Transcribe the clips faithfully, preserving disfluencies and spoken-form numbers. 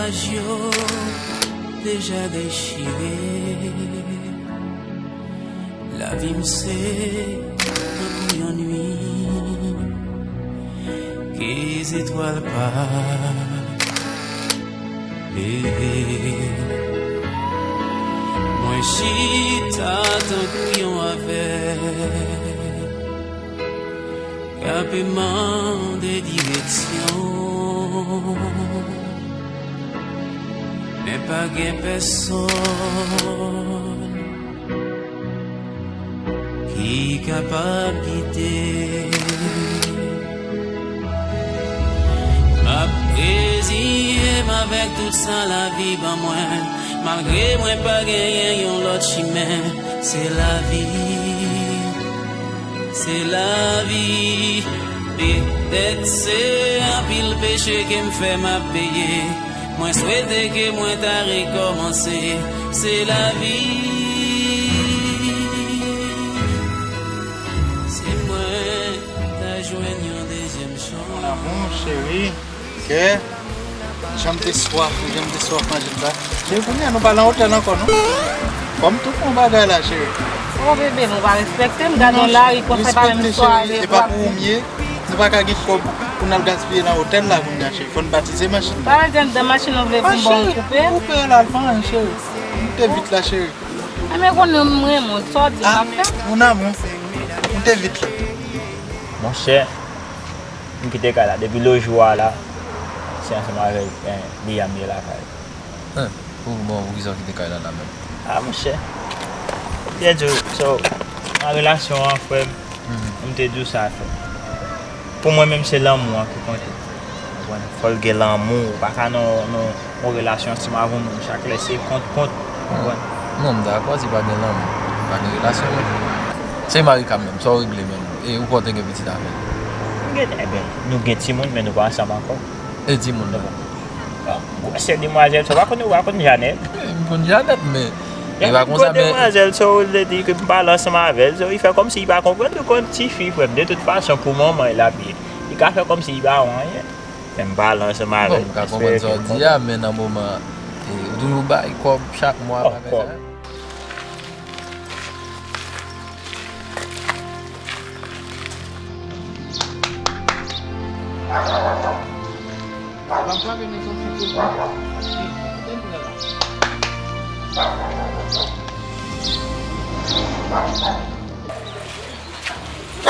Paj yo deja dechire. Lavi m se tankou yon nuit ke zetwal pa leve. Mwen chita tankou yon avèg k ap mande direksyon, men pa gen pèsonn ki kapab gide. M ap reziye m avèk tout sa lavi ban mwen, malgre mwen pa genyen yon lòt chimen. Se lavi, se lavi. Petèt se anpil peche ke m fè m ap peye. Mwen swete ke mwen ta rekòmanse. Se lavi. Si mwen ta jwenn yon dezyèm chans. Mon amour, chéri, kè, jan m te swaf, jan m te swaf manje sa. Men kounye a nou pa nan otèl ankò, non? Kòm tout bon bagay la, cheri. Oh, bebe, nou pa respekte m. Gade yon lari konsa, pa menm sware. E pa pou ou m ye. Nou pa ka gen kòb pou n al gaspiye nan otèl la kounye a, cheri. Fò n batize machin nan. Pa al gen anndan machin nan, ou vle di m bon koupe? Koupe la, l pa anyen, cheri. Moute vit la, cheri. Enben, konnen m renmen w, sa w di m ap fè. Mon amour, moute vit la. Monchè, m kite kay la. Depi lojou a la, se ansanm avèk, eh, Liam m ye lakay. Hein, pou, bon, poukisa w kite kay la, la menm? Ah, monchè. Byen di w, so, nan relasyon an, frè m, m te di w sa, frè m. Pou mwen menm, se lanmou an ki konte. Konprann? Fò l gen lanmou. Ou pa ka nan, nan yon relasyon ansanm avè yon moun, chak lè se kont, kont. Konprann? Non, m dakò, si pa gen lanmou, pa gen relasyon menm. Se Marika menm, sa w regle menm? E ou kwè w te gen pitit avè l? M gen, enben, nou gen timoun, men nou pa ansanm ankò. E timoun nan? Gwosè demwazèl sa, w pa konn, w pa konn Janèt? Wi, m konn Janèt, men e pa konsa, men demwazèl sa, w vle di ke m pale ansanm avè l, so, li fè kòmsi li pa konprann, nou konn tifi, frè m, de tout fason, pou manman l ap ye. Li ka fè kòmsi li pa wè anyen. Men m pale ansanm avè l. Bon, m ka konprann sa w di a, men nan moman, e, ou toujou bay kòb chak mwa, bagay sa yo.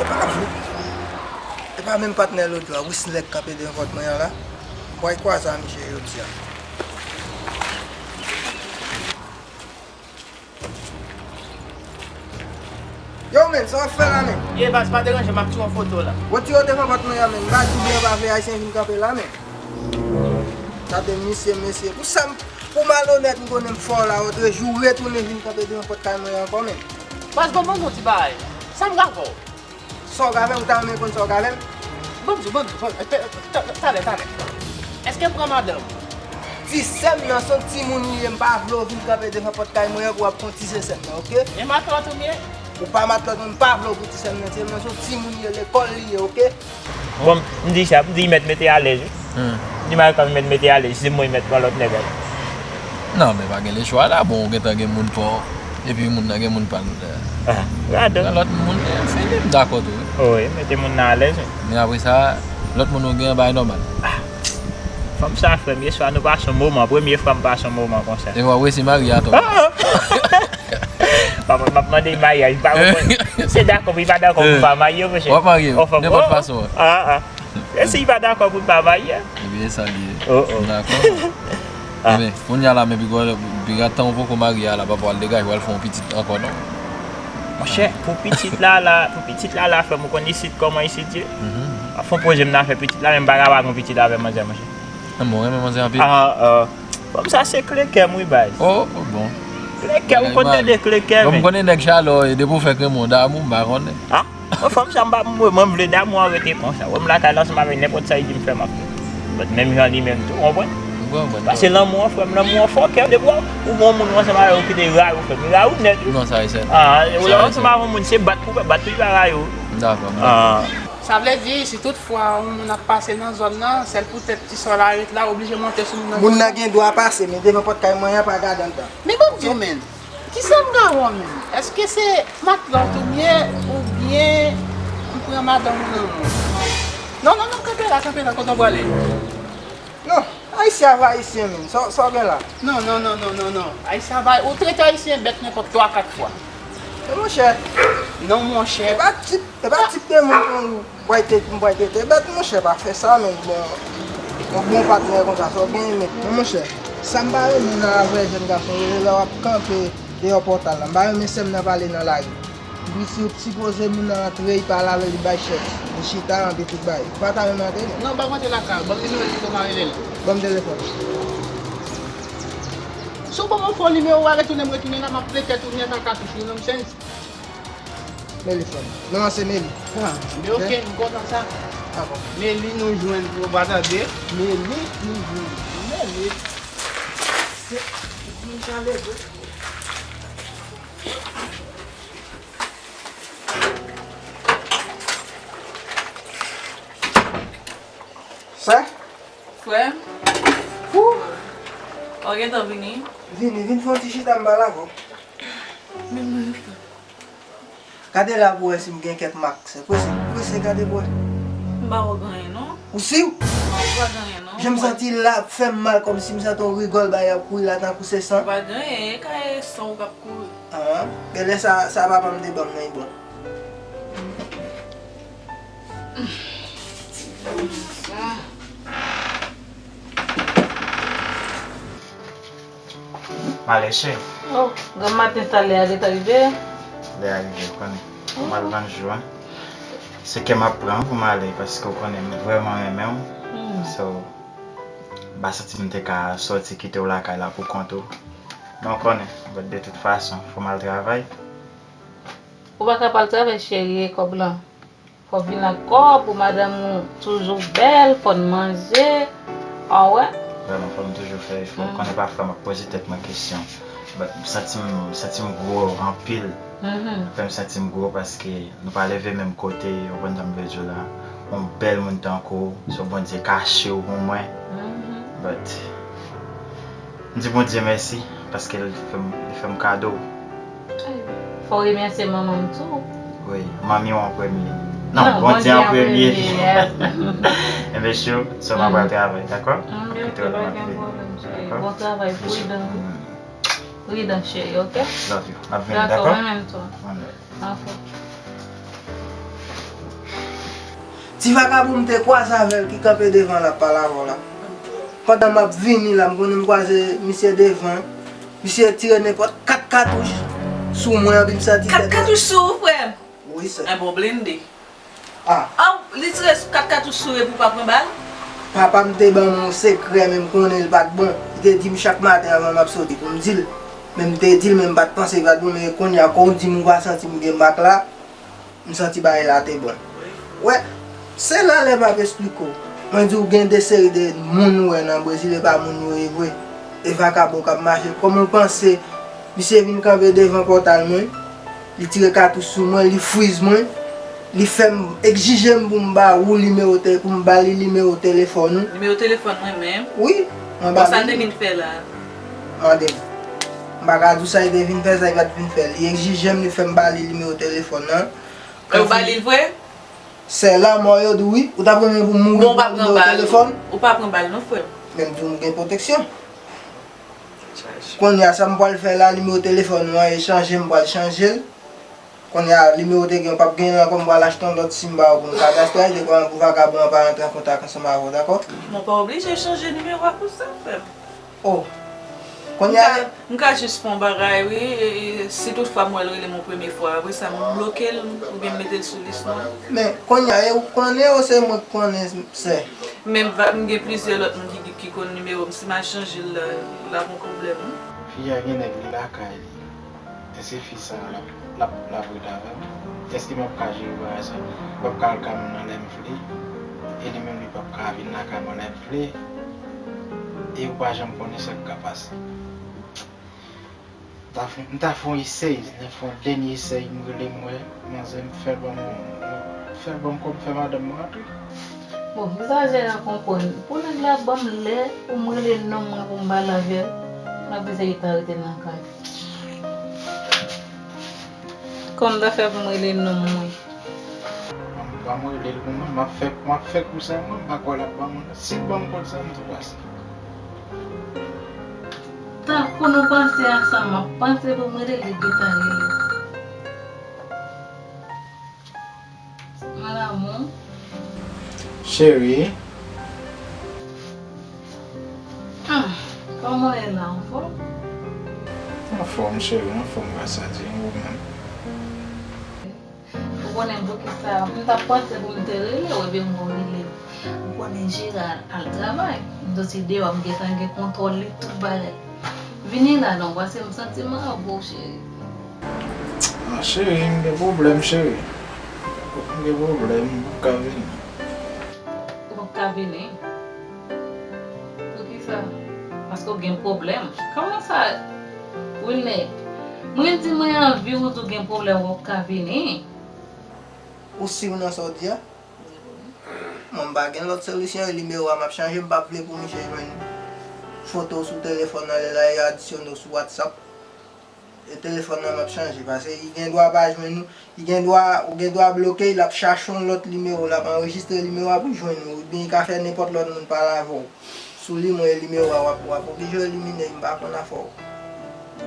E pa, e pa menm patnè lòt jou a, Wisley k kanpe devan pòt mwen an la. M pral kwaze a misye jodi a. Yo, men, sa w ap fè la, men? Ye, baz, pa deranje, m ap tire yon foto la. Retire w devan pòt mwen an, men. M pa di w byen, pa vle Ayisyen vin kanpe la, men. Gade misye, mesye. Pou sa m, pou malonèt, m konnen m fò la, otrejou, retounen vin kanpe devan pòt kay mwen ankò, men. Baz, ban m yon ti bagay. Sa m ka fè w? Sa w ka fè m, ou ta renmen konn sa w ka fè m? Ban m di w, ban m di w, ban m, ta, ta, ta, talè, talè. Èske m pran madanm? Ti sè m nan se yon timoun li ye, m pa vle w vin kanpe devan pòt kay mwen an pou w ap fè yon ti sè sè m nan, oke? E matlòt ou m ye? Ou pa matlòt, mwen m pa vle w pou ti sè m nan, ti sè m nan se yon timoun li ye, lekòl li ye, oke? Bon, m di sa, m di mèt mete alèz, wi. Hmm. Di Marika mèt mete alèz, si se mwen mèt pran lòt nèg la. Non, men pa gen lechwa la, bon, ou gentan gen moun pa w, epi moun nan gen moun pa l. Ah, gadon. Nan lòt moun, eh, fini, m dakò tou, wi. Wi, mete moun nan alèz, wi. Men apre sa, lòt moun ou gen an bay nòmal. Ah, fanm sa, frè m, yèswa nou pase yon moman, premye fwa m pase yon moman konsa. E w ap resi marye atò. Ah, ah. Papa, m ap mande maryaj, pa konprann. Se dakò, wi, pa dakò, m pa marye, monchè. W ap marye, nenpòt fason. Ah, ah. E si l pa dakò pou l pa marye? Ebyen, e sa l ye. Oh, oh. M dakò. Ah. Men, kounye a la, men piga, piga tan ou poko marye a la, papa w al degaje w al fè yon pitit ankò, non? Monchè, pou pitit la, la, pou pitit la, la, frè m, ou konn isit, kòman isit ye? Mhm. W ap fè yon pwoje m nan fè pitit la, men m pa ka pa gen pitit avè manzè, monchè. Mwen renmen manzè anpil. Ah, ah. Fanm sa se kle kè m, wi, baz. Oh, oh, bon. Kle kè, ou konn tande kle kè, men. Bon, m konnen nèg chalè w ye, depi w fè kremon damou, m pa konnen. Ah? Mwen, fanm sa, m pa, mwen, mwen, m vle damou an rete konsa. Wè m lakay la ansanm avèk nenpòt sa li di m fè, m ap fè. But menm jan li menm tou, ou konprann? M konprann. Paske lanmou an, frè m, lanmou an fò kè, depi w, ou gen yon moun ou ansanm avè l, ou kite rayi w, frè m, li rayi w nèt, wi. Non, sa e sèten. Ah, ou ansanm avè yon moun, se bat pou bat, li pa rayi w. M dakò, m dakò. Ah. Sa vle di, si tout fwa yon moun ap pase nan zòn nan, sèl poutèt ti sò la ret la, oblije monte sou moun nan. Moun nan gen dwa pase, men devan pòt kay mwen an pa gade anndan. Men ban m di w, men, kisa m ka wè w, men? Èske se matlòt ou m ye, oubyen m pran madanm ou nan men w? Non, non, non, kanpe la, kanpe la, kote w prale? Non, Ayisyen ap Ayisyen, men. Sa, sa w gen la? Non, non, non, non, non, non. Ayisyen ap Ay-, ou trete Ayisyen bèt nenpòt twa, kat fwa. Men monchè. Non, monchè. E pa tip, e pa tip de moun pou m pral trete, pou m pral trete bèt, monchè, pa fè sa, men bon, yon bon patnè konsa, sa w gen, men, men monchè, sa m pa renmen nan afè jèn gason yo, lè w ap kanpe deyò pòtal la, m pa renmen sè m nan pale nan lari. Epi si w sipoze moun nan antre, li pale avè l, li bay chèz, li chita, anpi tout bagay. Ou pa ta renmen antre, non? Non, pa antre lakay, ban m nimewo telefòn mwen rele l. Ban m telefòn. Si w ban m yon fo nimewo, w a retounen, m retounen la, m ap plen tèt ou nèt ak katouch, wi, nonsense. Meli fò m. Non, se Meli. Ah, men oke, m kontan sa. Dakò. Meli nou jwenn, nou pa tande. Meli nou jwenn. Meli. Se moun chale, wi. Sè? Frè m. Ou gentan vini? Vini, vin fè yon ti chita m pale avè w. Men mwen frè m. Gade la pou wè si m gen kèk mak, sè. Prese, prese, gade pou wè. M pa wè gen anyen, non. Ou si? M pa wè gen anyen, non. Jan m santi la ap fè m mal, kòmsi m santi yon rigòl bagay ap kouri la tankou se san. M pa gen anyen, e kay san w k ap kouri. Ah, genlè sa, sa papa m te ban m nan, li bon. M ale cheri. Oh, granm maten sa, lè a gentan rive. Lè a rive, ou konnen. Fò m al vann jou a. Se kè m ap pran pou m ale, paske ou konnen m vrèman renmen w. Hmm. So, m pa santi m te ka sòti kite w lakay la pou kont ou. Men ou konnen, but de tout fason, fò m al travay. Ou pa ka pa al travay, cheri, e kòb lan? Fò w vin ak kòb pou madanm ou toujou bèl, fò n manje. An wè? Vrèman, fò m toujou fè efò. Ou konnen pafwa m ap poze tèt mwen kesyon. But m santi m, m santi m gwo anpil. Fè m santi m gwo paske nou pa leve menm kote, ou konn sa m vle di w la. Yon bèl moun tankou w, se Bondye kache w pou mwen. But M di Bondye mèsi, paske l fè m, li fè m kado. Fò w remèsye manman m tou. Wi, manmi w an premye. Non, Bondye an premye. Enben, chou, so m ap al travay, dakò? Kite w la, m ap vini. Dakò? Bon travay, pridan. Pridan, cheri, oke? Love you. M ap vini, dakò? Dakò, mwen menm tou. Dakò. Ti vakabon m te kwaze avè l ki kanpe devan l ap pale avè w la. Pandan m ap vini la, m konnen m kwaze misye devan. Misye tire nenpòt kat katouch sou mwen, anpi m santi tèt mwen. Kat katouch sou ou, frè m? Wi, sè. Enben w blende. Ah. An, li tire kat katouch sou ou epi w pa pran bal? Papa m te ban m yon sekrè, men m konnen l pa t bon. Li te di m chak maten anvan m ap soti pou m di l. Men m te di l, men m pa t panse li pa t bon, men kounye a, kon w di m ou pa santi m gen mak la, m santi bagay la te bon. Wè, se la lè m ap esplike w. Mwen di w gen de seri de moun ou wè nan Brezil, e pa moun yo ye vre. E vakabon k ap mache. Kòman w panse misye vin kanpe devan pòtal mwen, li tire katouch sou mwen, li friz mwen, li fè m egzije m pou m ba ou nimewo te-, pou m ba li nimewo telefòn ou. Nimewo telefòn mwen menm? Wi, mwen ba li. Bon, sa l te vin fè la? Mande m. M pa ka di w sa li te vin fè, sa li pa t vin fè. Li egzije m, li fè m ba li nimewo telefòn nan. E ou ba li l vre? Sè, lanmò yo di wi, ou t ap renmen pou m mouri pou nimewo telefòn? Ou pa pran bal non, frè m. Men m di w m gen pwoteksyon. Kounye a, sa m pral fè la, nimewo telefòn ou an e chanje, m pral chanje l. Kounye a, nimewo w te gen, ou p ap genyen l ankò, m pral achte yon lòt sim ba ou pou m kadastre, de kwa pou vakabon an pa rantre an kontak ansanm avè w, dakò? Mwen pa oblije chanje nimewo a pou sa, frè m. Oh. Kounye a, m ka, m ka jis fè yon bagay, wi, e, e, si toutfwa m wè l rele m yon premye fwa, apre sa, m bloke l, oubyen m mete l sou lis mwen. Men, kounye a, e ou konnen, ou se mwen k konnen, sè. Men m va, m gen plizyè lòt moun ki, ki, ki konn nimewo m, si m al chanje l la, l ap yon pwoblèm, wi. Fi a gen nèg li lakay li. Èske fi sa a l ap, l ap, l ap ret avè m? Èske m ap ka jere bagay sa? M p ap ka al kay moun nan lè m vle, e li menm li p ap ka vin lakay mwen lè m vle, e ou pa janm konnen sa k ka pase. Ta fè, m ta fè yon esèy, m fè yon dènye esèy, m rele m wè manzè, m fè l ban m, fè l ban m kòb, fè madanm mwen rantre. Bon, kisa Jera konprann? Pou nèg la ban m lè pou m rele nonm mwen pou m pale avè l, m ap di se li ta rete nan kay. Kòman m ta fè pou m rele nonm mwen? Ban m, ban m rele l pou mwen, m ap fè, m ap fè kou sa mwen, m pa kwè l ap ban mwen. Si l ban m kòb sa, m tou pase. Tankou nou panse a sa, m ap panse pou m rele l, li gentan rele. Mon amour. Cheri. Hmm, kòman w ye la, anfòm? Anfòm, cheri, anfòm, gras a Dye, ou menm? Ou konnen poukisa m t ap panse pou m te rele w, ebyen m rele w. Ou konnen Jera al travay. M soti deyò, m gentan gen kontwòl li, tout bagay. Vini la non, paske m santi m anwo, cheri. Ah, cheri, m gen pwoblèm, cheri. M gen pwoblèm, m p ap ka vini. Ou p ap ka vini? Poukisa? Paske w gen pwoblèm? Kòman sa? Wilner, mwen di mwen anvi, ou di w gen pwoblèm, ou p ap ka vini. Ou si w nan sa w di a? Mwen, m pa gen lòt solisyon, e nimewo a m ap chanje, m p ap vle pou misye jwenn foto w sou telefòn nan, lè la e adisyone w sou WhatsApp. E telefòn nan m ap chanje, paske li gen dwa pa jwenn ou, li gen dwa, ou gen dwa bloke l, l ap chache yon lòt nimewo, l ap anrejistre nimewo a pou jwenn ou, oubyen li ka fè nenpòt lòt moun pale avè w. Sou li, mwen, e nimewo a w ap, w ap oblije elimine, m pa konn afè w.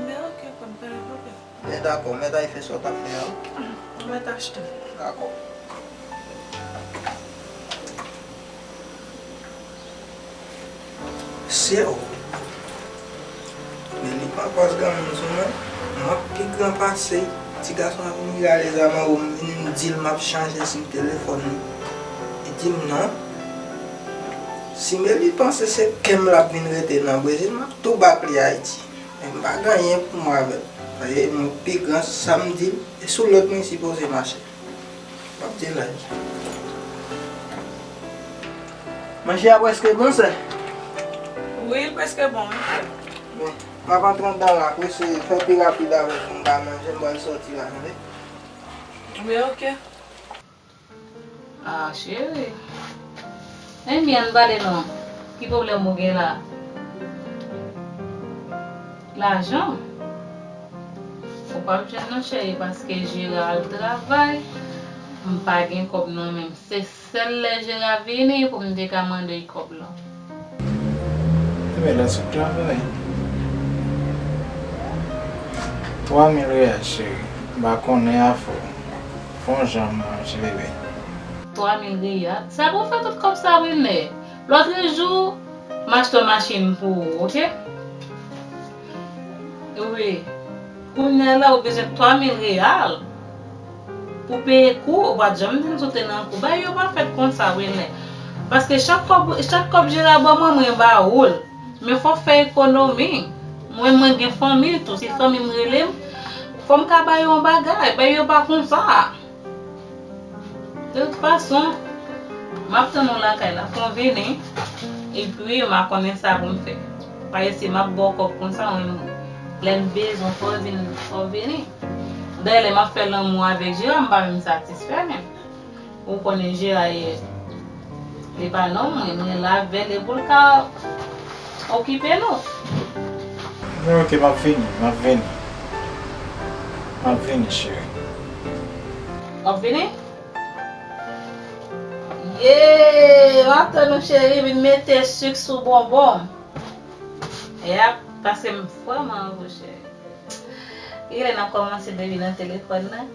Men oke, frè m, pa gen pwoblèm. Men dakò, mèt al fè sa w t ap fè a wi. Mèt achte. Dakò. Sè w. Men li pa pòs granmoun sou mwen. Mwen pi gran pase l. Ti gason an vin rale zam anwo m, vin di l m ap chanje sim telefòn li. Li di m non. Si Meli panse se kè m l ap vin rete nan Brezil, m ap tou bak li Ayiti. Men m pa gen anyen pou mwen avè l. Paske mwen pi gran, sa m di l, e sou lòd mwen sipoze mache. M ap di l la. Manje a prèske bon, sè? Wi, l prèske bon, wi, frè m. Bon, m ap antre anndan la, wi, se fè pi rapid avè m pou m ka manje, m pral sòti la, tande? Wi, oke. Ah, cheri. Ebyen, ann pale non. Ki pwoblèm ou gen la? Lajan? Ou p ap jwenn non, cheri, paske Jera al travay. M pa gen kòb nan men m. Se sèl lè Jera vini pou m te ka mande l kòb lan. Ebyen, lè sou travay. Twa mil reyal, cheri. M pa konnen afè w. Fè yon jan manje, bebe. Twa mil reyal? Sa pou w fè tout kòb sa, Wilner? Lòtrejou, m achte yon machin pou ou, oke? Wi. Kounye a la, ou bezwen twa mil reyal pou peye kou, ou pa t janm di m si w te nan kou. Bagay yo pa fèt konsa, Wilner. Paske chak kòb, chak kòb Jera ban mwen, mwen ba ou l. Men fò w fè ekonomi. Mwen, mwen gen fanmi tou. Si fanmi m rele m, fò m ka ba yo yon bagay. Bagay yo pa konsa. De tout fason, m ap tann ou lakay la. Fò w vini, epi m a konnen sa pou m fè. Paske si m ap ba w kòb konsa, mwen, lè m bezwen, fò w vin, fò w vini. Dayè, lè m ap fè lanmou avèk Jera, m pa menm satisfè menm. Ou konnen Jera ye, li pa nonm mwen, mwen la avè l pou l ka okipe nou. Men oke, m ap vini, m ap vini. M ap vini, cheri. W ap vini? Ye, m ap tann ou, cheri, vin mete sik sou bonbon. Yap, pase m vrèman anvi, cheri. Kilè n ap kòmanse depi nan telefòn nan?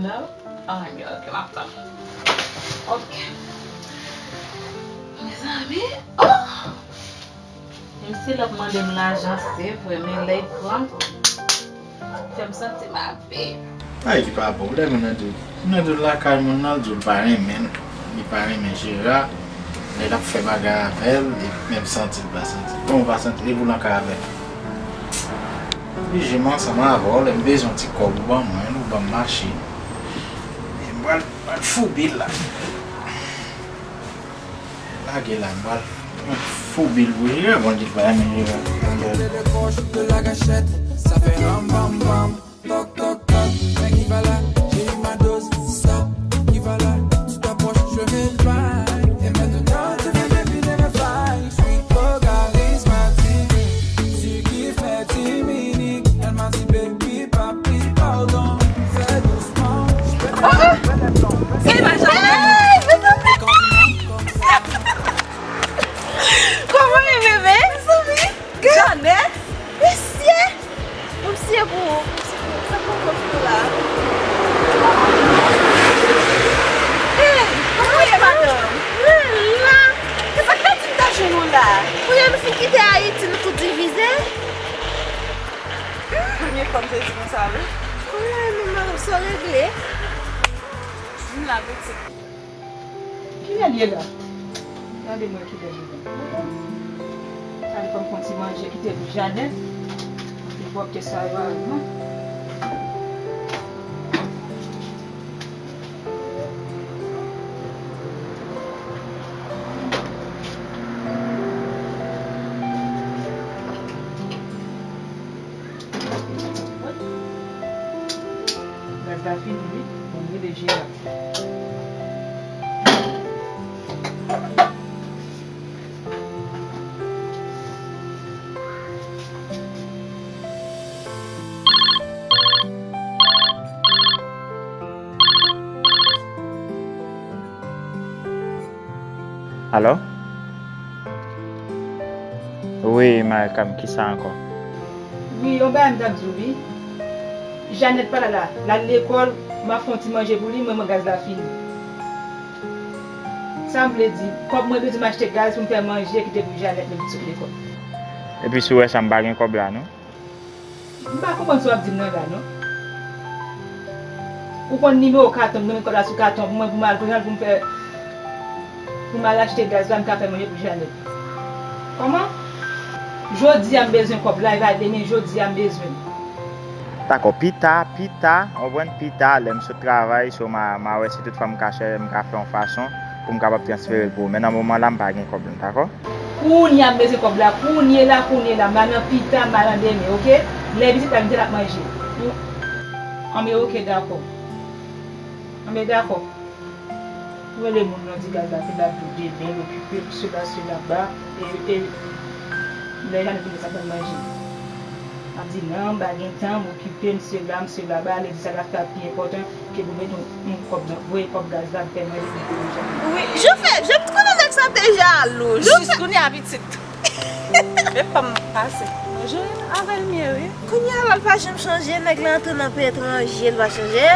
Non? Anyen, ok, m ap tann. Ok. Mezanmi, oh! Menm si l ap mande m lajan, se vre, men lè l pran, fè m santi m ape. Bagay ki pa bon, lè moun nan di w, moun nan di w lakay moun nan, l di w l pa renmen l, li pa renmen Jera, lè l ap fè bagay avè l, li menm santi l pa santi l. Kòman w pa santi l epi w nan kay avè l? Oblije m ansanm avè w, lè m bezwen yon ti kòb ou ban mwen l, ou ban m mache. E m pral, pral foubi l la. Lage la, m pral foubi l pou Jera, bon, li pa renmen Jera. Mwen de kòch de la gachèt, sa fè ranm ranm. Sa poko fini la. Hey, kòman w ye, madanm? Mwen la. Kisa k ta di m ta jwenn ou la? Kounye a nou fin kite Ayiti, nou tou divize. Premye fwa m sezi konsa, wi. Kounye a nou, madanm, sa w regle? Vin la, pitit. Kilè l ye la? Gade mwen kilè l ye la. Gade fò m fè yon ti manje kite pou Janèt. Li pwòpte sa yo avan. Gaz la fini, wi. Bon, rele Jera. Alo? Wi, Marika m, kisa ankò? Wi, yon bagay m t ap di w, wi. Janèt pa la la. L al lekòl, m ap fè yon ti manje pou li, mwen menm gaz la fini. Sa m vle di, kòb mwen bezwen m achte gaz pou m fè manje kite pou Janèt menm ki sot lekòl. Epi si w wè sa, m pa gen kòb la, non. M pa konprann sa w ap di m nan la, non. Ou konn nimewo katon m, m nan men kòb la sou katon pou mwen, pou m al, pou m al, pou m fè, pou m al achte gaz la, m ka fè manje pou Janèt. Kòman? Jodi a m bezwen kòb la, e pa demen, jodi a m bezwen l. Dakò, pita, pita, w konprann, pita, lè m sot travay, so m a, m a wè si tout fwa m ka chè, m ka fè yon fason pou m kapab transfere l pou ou. Men nan moman la, m pa gen kòb la, dakò? Kounye a m bezwen kòb la, kounye la, kounye la, m pa nan pita, m pa nan demen, oke? Lè pitit la vin, se l ap manje. Anben, oke, dakò. Anben, dakò. Ou rele moun nan, di gaz la te la pou demen, l okipe, sela, sela, ba, e, e, lè Janèt vini, sa pou l manje. Ap di, non, m pa gen tan, m okipe, m sela, m sela, ba, lè di sa l ap fè pi enpòtan ke pou mete yon, yon kòb nan, voye kòb gaz la, fè manje pou Janèt. Wi, Jofè, jan m t konnen nèg sa te jalou. Jis kounye a, pitit. E pa m pase. Mwen jwenn avè l m ye, wi. Kounye a la, l pa janm chanje, nèg la antre nan peyi etranje, l pa chanje.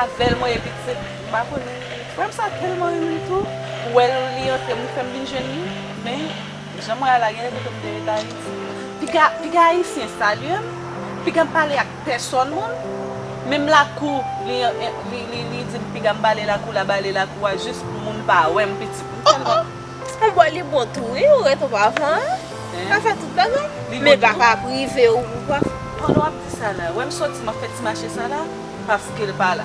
Avè l mwen ye, pitit. M pa konnen. Frè m sa tèlman ri m tou. Ou wè l, li antre, m fè m vin jwenn li. Men, jan mwen a la, genlè kote m te ret Ayiti. Piga, piga Ayisyen salye m. Piga m pale ak pèsòn moun. Menm lakou, li, li, li, li di m piga m bale lakou la, bale lakou a, jis pou moun pa wè m, pitit. M tèlman On bò li bon tou wi, ou ret ou pa fè anyen. Hein? Pa fè tout bagay. Li men bon pa tou? Ka prive ou, ou pa. Pandan w ap di sa la, wè m soti, m ap fè ti mache sa la, paske l pa la.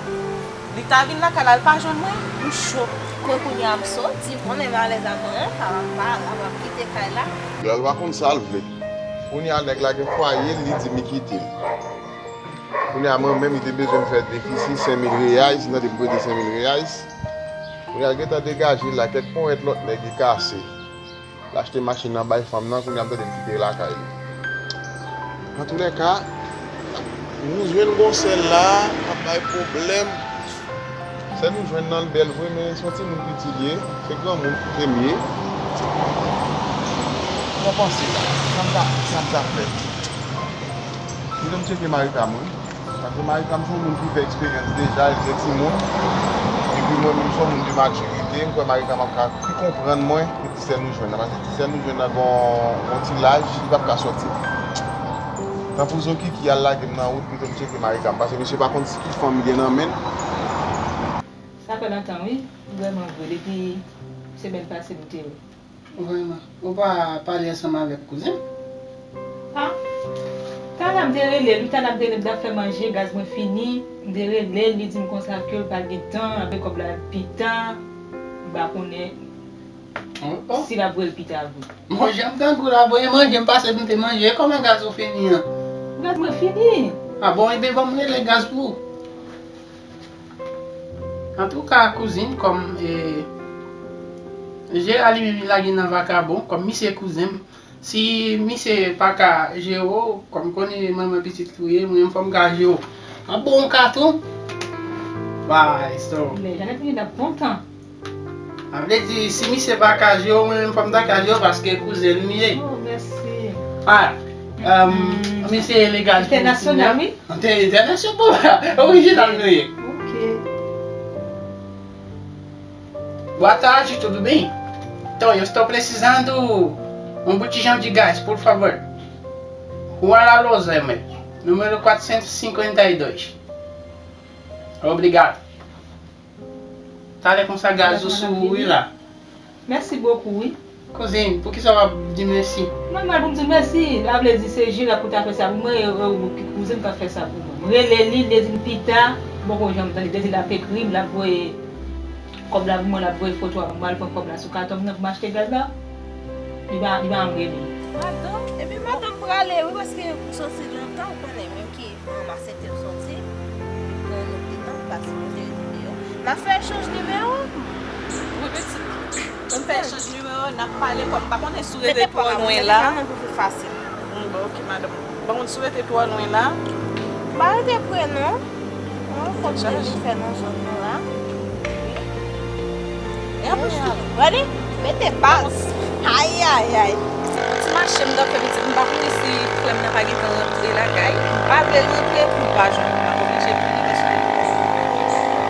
Li ta vin lakay la, l pa jwenn mwen, m cho. Mwen kounye a m soti, konnen malèz a mwen, pa, pa, pa, pa kite kay la. Girl pa konn sa l vle. Kounye a nèg la gen fwaye l, li di m li kite l. Kounye a mwen menm, li te bezwen m fè defisi senk mil reais, li mande m prete senk mil reais. Kounye a l gentan degaje l la, kèk ponyèt lòt nèg li kase. L achte machin nan bay fanm nan, kounye a m tande m kite lakay li. Antoulèka, nou jwenn gon sè la, k ap bay pwoblèm. Sè nou jwenn nan l bèl vre, men se yon timoun piti l ye, se granmoun kote m ye. Sa w panse la? Sa m ta, sa m ta fè? Kite m tcheke Marika m wi. Paske Marika m se yon moun ki fè eksperyans deja, l gen timoun. Epi mwen menm m se yon moun de matirite, m kwè Marika m ap ka pi konprann mwen ke ti sè nou jwenn nan. Paske ti sè nou jwenn nan gon, gon ti laj, li p ap ka sòti. Tanpou Zokiki al lage m nan wout, kite m tcheke Marika m. Paske misye pa konn si ki fanm li gen nan men l. Sa fè lontan wi, vrèman vre, depi semèn pase nou te wè. Vrèman. Ou pa pale ansanm avèk kouzen m? Ah, talè m te rele l, wi, talè m te rele l, m t ap fè manje, gaz mwen fini, m te rele l, li di m konsa ke l pa gen tan, l ap voye kòb la pita, m pa konnen si l ap voye l pita vre. Bon, jan m tande w la voye manje, m pase pou m te manje, kòman gaz ou fini an? Gaz mwen fini. Ah bon, ebyen ban m rele gaz pou ou. Antouka, kouzin, kòm, e, Jera li menm li lage nan vakabon, kòm misye kouzen m, si misye pa ka jere w, kòm konnen manman pitit li w ye, mwen menm fò m ka jere w. An bon ka tou. Bay, so. Lè Janèt vini, n ap kontan. Sa vle di, si misye pa ka jere w, mwen menm fò m ta ka jere w paske kouzen m li ye. Oh, mèsi. Ah. Ahn, misye legal pou kounye a. Entènasyonal, wi. Entè-, entènasyonal, orijinal nou ye. Ok. Boa tarde, tudo bem? Então, eu estou precisando um botijão de gás, por favor. Rua La Lozama, número quatrocentos e cinquenta e dois. Obrigado. Talè konsa gaz ou sou ou wi la. Mèsi bokou wi. Kouzin, poukisa w ap di mèsi? Nòmal pou m di mèsi. Sa vle di se Jera pou ta fè sa pou mwen, e, e, ou ki kouzin ka fè sa pou mwen. M rele li, li di m pita, m poko janm tande. Li di l ap ekri m, l ap voye kòb la pou mwen, l ap voye foto a pou mwen, al pran kòb la sou katò m nan pou m achte gaz la. Li pa, li pa janm rele m. Madanm, epi madanm prale wi, paske ou soti lontan, ou konnen menm ki Mwen m aksepte l soti, li pran yon lòt detan, li pa sipoze rete deyò. M ap fè echanj nimewo. Wi, pitit. Mwen m fè echanj nimewo, n ap pale, kòm m pa konnen si w rete twò lwen la. Mete pa nan pou pi fasil. Wi, bon, ok, madanm. M pa konn si w rete twò lwen la. M pa rete pre, non. Mwen konn se li fè nan zòn nan la. Wi. E anplis tou. Gade, mete baz. Ayayay. Ti mache m t ap fè pitit, m pa konnen si frè m nan pa gentan rantre lakay. M pa vle l rantre pou m pa jwenn. M ap oblije vini paske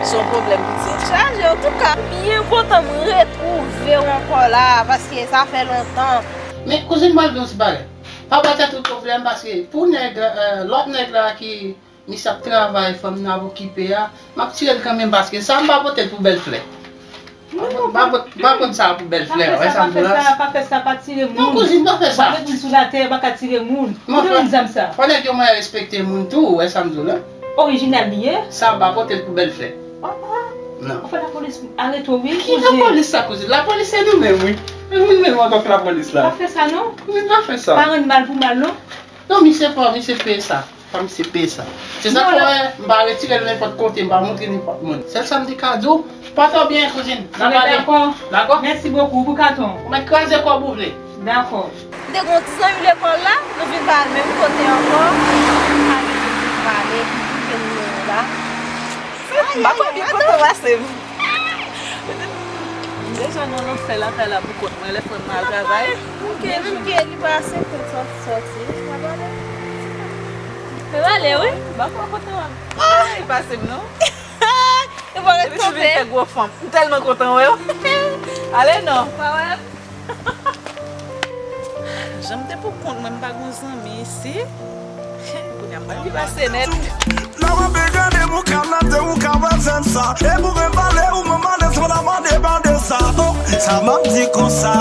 se yon pwoblèm pitit. Chaje, antouka, m byen kontan m retwouve w ankò la, paske sa fè lontan. Men, kouzin, m pral di w yon ti bagay. Pa ba tèt ou pwoblèm, paske pou nèg, eh, lòt nèg la ki Misye ap travay, fanm nan ap okipe a. M ap tire l kanmenm paske sa m pa pote l pou bèl flè. M pa pot-, m pa pot sa pou bèl flè, w wè sa m di w la? Pa fè sa, pa fè sa, pa tire moun. Non, kouzin, pa fè sa. Pa met moun sou latè, pa ka tire moun. Kote moun zam sa? Fò nèg yo mwen respekte moun tou, w wè sa m di w la? Orijinal li ye. Sa m pa pote l pou bèl flè. Oh, oh. Non. Ou fè lapolis arete w, wi, kouzin. Ki lapolis sa, kouzin? Lapolis se nou menm, wi. E nou menm ankò k lapolis la. Pa fè sa, non. Kouzin, pa fè sa. Pa rann mal pou mal, non. Non, misye fò, misye peye sa. Fò misye peye sa. Se sa k fè m pa retire l nenpòt kote, m pa montre nenpòt moun. Sèl sa m te ka di w, pòte w byen, kouzin. N a pale. Dakò. Dakò? Mèsi bokou pou katon. Ou mèt kraze kòb ou vle. Dakò. M te gen yon ti zanmi lekòl la, nou vin pa al menm kote ankò. M pa rete pou pale, m kite nimewo la. M pa konn ki kote w pase m. M deja nan lanfè lakay la pou kont mwen, lè frè m al travay. Menm ke, menm ke li pa aksepte sòti, sòti. Pa pale. Fè pale, wi. M pa kwè kote w ap. Ay, pase m non. Ou pa ret kanpe. Depi sou vin fè gwo fanm. M tèlman kontan wè w. Ale non. Pa wè. Jan m te pou kont mwen, m pa gon zanmi isi. Kounye a m pral vin pase nèt. Lè w ap gade moukan nan te ou ka wè zèn sa. E pou vin pale ou manman de son la mande pa de sa. Oh, sa m ap di konsa.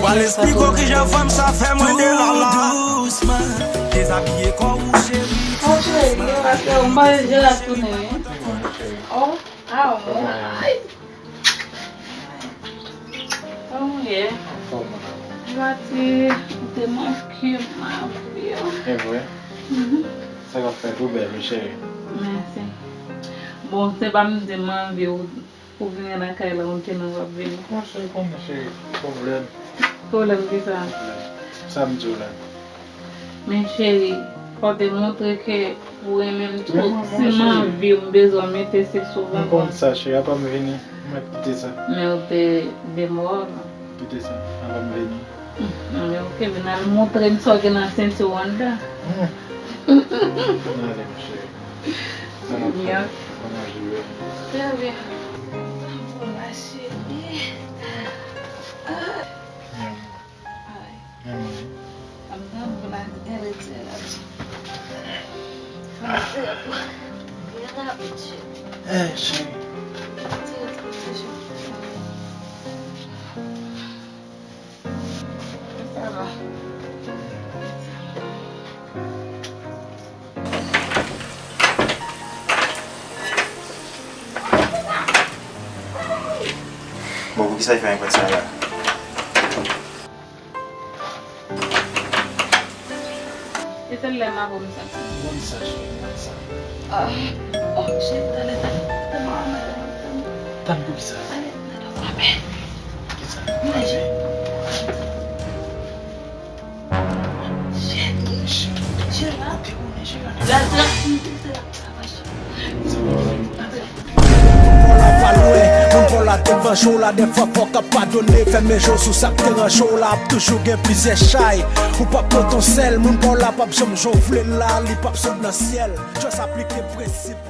Pral esplike w kijan fanm sa fè mwen de lala. Douseman, dezabiye kò ou cheri. Oh, cheri, yo pa fè w mal, je la tounen. Oh, ah, oh. Kòman w ye? Anfòm, madam. Mati, ou te manke m, ma vie. E vre? Mhm. Sa k ap fèt, ou bèl, wi, cheri. Mèsi. Bon, se pa m di m anvi ou, ou vini nan kay la, ou te nan w ap vini. Bon, cheri, konnen, cheri, pwoblèm. Pwoblèm ki sa? Pwoblèm. Sa m di w la. Men cheri, fò w te montre ke ou renmen m tou. Si m anvi w, m bezwen w mete, se souvan. M konn sa, cheri, apa m vini, m mèt kite sa. Men ou te demò. Kite sa, apa m vini. Men ou kenbe n al montre m sa w gen nan senti w anndan. Hmm. N ale, m cheri. Sa n ap fè? Kòman w ye? Trè byen. Kòman w la, cheri? Ah. Ay. Menm mwen. Ann tann pou la gade ti la. Ann tire pou byen rapid, cheri. Eh, cheri. Tire tou, ti cheri. Sa va. Bon, poukisa l fè yon pwent sa la? E sèl lè m avè w m santi. Bon, sa, cheri, bon, sa. Ah. Oh, cheri, talè, talè. Tann pou kisa? Talè, talè, talè. Kisa? Manje. Cheri, cheri, cheri, la. Kote ou ye, cheri? La, la. Moun pa w la pral lwen, moun pa w la Te vanje w la, dèfwa fòk ap padone. Fèmen je w sou sa k te ranje w la, ap toujou gen plizyè chay. Ou p ap pote yon sèl, moun pa w la p ap janm jan w vle l la, li p ap sot nan syèl. Just aplike prensip.